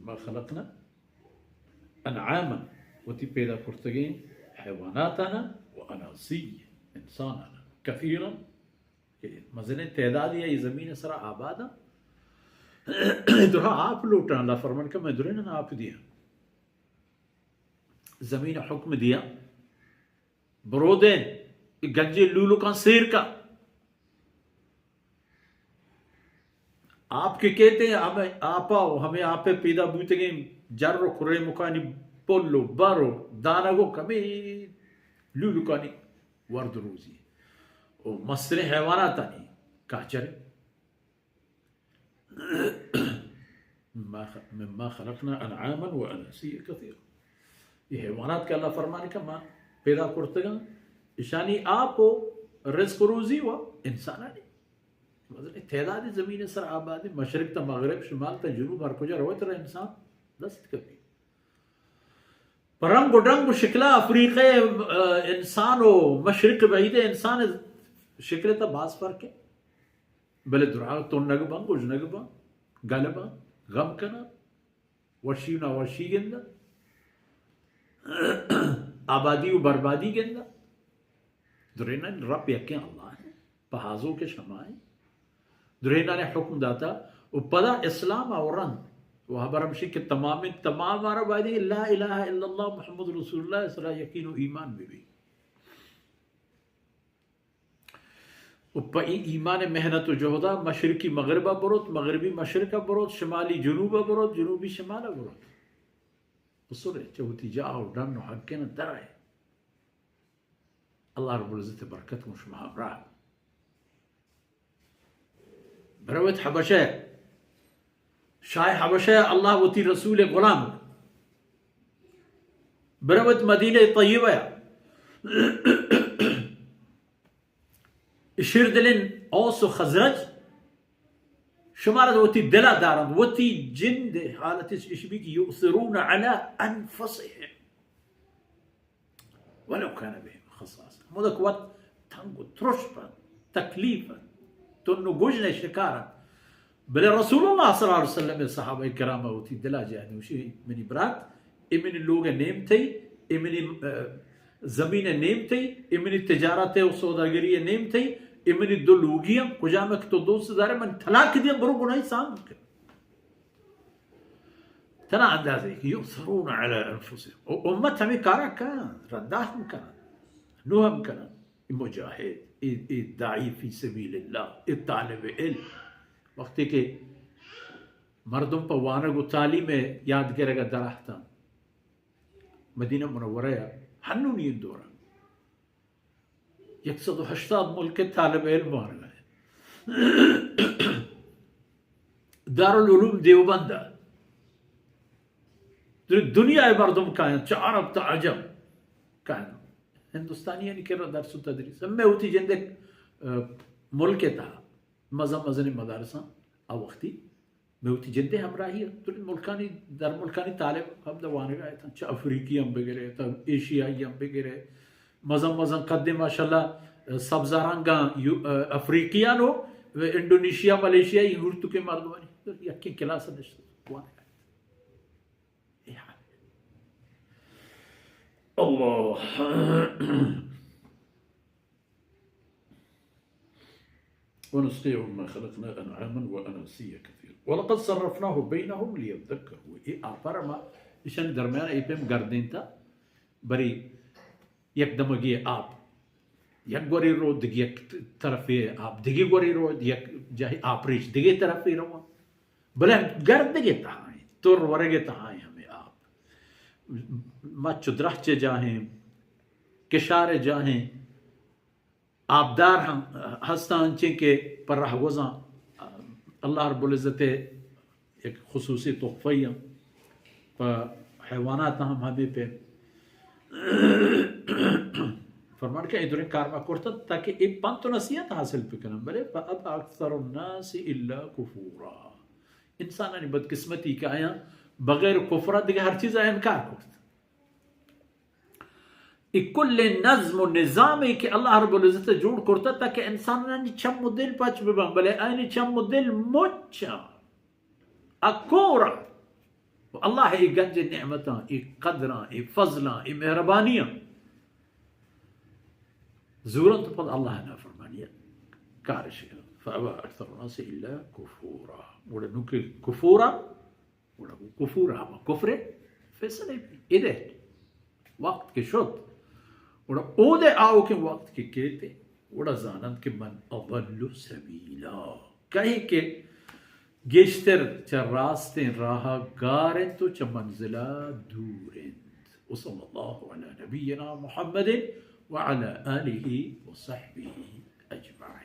ما خلقنا انعاما، وتی پیدا کرتگیں حیواناتانا، و اناسیا، انسانانا، کثیرا، کہ مزنیں تعدادی ای زمین سرا آباداں۔ درا آپ لوٹاں، اللہ فرمان کہ من درین آپ دیاں۔ زمین حکم دیاں، برودین، گنجے لولکاں سیر کا۔ آپ کہ کہتے ہیں، ہمیں آپا و ہمیں آپے پیدا بوتگیں جر و کریمکانی پل و بر و دانگ و کمے لولکانی ورد روزی و مستریں حیواناتانی کاچر۔ ما خ-، مما خلقنا انعاما و اناسیا کثیرا۔ یہ حیوانات کہ اللہ فرمانے کہ ما پیدا کرتگاں، اشانی آپ و رزق و روزی و انسانانی۔ مطلب، تعداد زمین سر آبادی، مشرق تا مغرب، شمال تا جنوب، ہر کجا روت را انسان دست کپی۔ پر رنگ و ڈنگ و شکلا افریقہ، آ، انسان و مشرق بعید انسان شکل تا باز فرق ہے۔ بلے دراہ تنگ باں، گژنگ باں، گل باں، غم کناں، وشی و ناوشی گنداں، آبادی و بربادی گنداں۔ درینانی رب یکیں اللہ ہیں، پہازوکش ہما ہیں۔ درینانی حکم داتا و پدا اسلام آورند و ہبر ہمشی کہ تمام، تمام مارا باید لا الہ الا اللہ محمد رسول اللہ سرا یقین و ایمان ببی۔ و پہ ای ایمان محنت و جہدا مشرقی مغربا بروت، مغربی مشرقا بروت، شمالی جنوبا بروت، جنوبی شمالا بروت۔ بسرے چہ وتی جاہ و ڈن و حقین درائے۔ اللہ رب العزت برکت گوں شما ہمراہ۔ بروت حبشہ، شاہ حبشہ، اللہ وتی رسول غلام۔ بروت مدینہ طیبہ، شیردلیں اوس و خزرج شمارا وتی دلا دارنت، وتی جند حالت اش بی کہ یؤثرون علی انفسهم ولو کان بهم خصاصة۔ ہمودا کہ وت تنگ و ترش بنت، تکلیف انت، تن و گژن شکار انت، بلے رسول اللہ صلی اللہ علیہ وسلم صحابہ کرام وتی دلا جاہ نوشی، منی برات، اے منی لوگ نیم تئی، اے منی، آ، زمین نیم تئی، اے منی تجارت و سوداگری نیم تئی، اے منی دو لوگی ہم کجام کہ تو دوست دارے من طلاق دیاں، برو گناہی سام کن۔ تنا اندازے کہ یؤثرون علی انفسهم۔ و امت ہمیں کارا کن، رداہ ہم کن، نو ہم کن۔ اے مجاہد، اے، اے داعی فی سبیل اللہ، اے طالب علم۔ وقتی کہ مردم پہ وانگ و تعلیم یاد گرگا درہتاں، مدینہ منورہ ہنونی دورہ یک سد و ہشتاد ملک طالب علم وانگا ہے۔ دارالعلوم دیوبند ء دنیا ء مردم کاینت، چہ عرب تا عجم کاینت۔ ہندوستانی یعنی کہ درس و تدریس۔ ہمے وتی جندے، آ، ملک ء تہا مزن مزنیں مدارساں آ وقتی مئے وتی جندے ہمراہی ء دریں ملکانی، در ملکانی طالب ہمدا وانگا اتاں، چہ افریقی ہم بگرے، تا ایشیائی ہم بگرے، مزن مزن قدیں ماشاءاللہ سبزا رنگاں یو-، افریقیان و انڈونیشیا، ملیشیا، ای ہورتکیں مردمانی یکیں کلاس نشت وانگا ات۔ اے حال۔ اللہ۔ ونسقيه مما خلقنا أنعاما وأناسيا كثيرا ولقد صرفناه بينهم ليذكروا۔ اے آپر ما ایشانی درمیان اے پیم گردینتا، بری یک دمگی آپ یک گوری رو، دگی یک طرفی آپ دگی گوری رو، یک جاہی آپ ریچ دگی طرفی رو۔ بلے گردگے تہائیں، تر ورگے تہائیں ہمیں آپ۔ مچ و درہچے جاہیں، کشارے جاہیں، آبدار ہم ہستاں، انچیں کہ پہ رہگوزاں اللہ رب العزت ء یک خصوصی تحفہ ای ہم پہ حیوانات ہم ہمے پہ فرمان کہ اے دریں کار ما کرتن تاکہ اے پنت و نصیحت حاصل بکنن، بلے فأبى أكثر الناس إلا كفورا۔ انسانانی بدقسمتی کہ آیاں بغیر کفرا دیگہ ہر چیز انکار کرت۔ اے کل نظم و نظامی کہ اللہ رب العزت جوڑ کرتا تاکہ انسانانی چم و دل پچ ببن، بلے آیانی چم و دل مچ ء کور ء۔ و اللہ ءِ اے گنج نعمتاں، اے قدراں، اے فضلاں، اے مہربانیاں زورنت، پد اللہ ءِ نافرمانی ءَ کارش کنت۔ فابى اکثر الناس الا کفورا۔ گڑا نوں کہ کفورا، گڑا کفورا ہما کفر ءِ فیصلہ بی۔ ادا وقت کہ شت، گڑا اود ءَ آؤکیں وقت کہ کیت، گڑا زاننت کہ من اضل سبیلا، کئے کہ گیشتر چہ راستیں راہ ءَ گار انت و چہ منزل ءَ دور انت۔ وصلی اللہ علی نبینا محمد وعلی آلہ وصحبہ اجمعین۔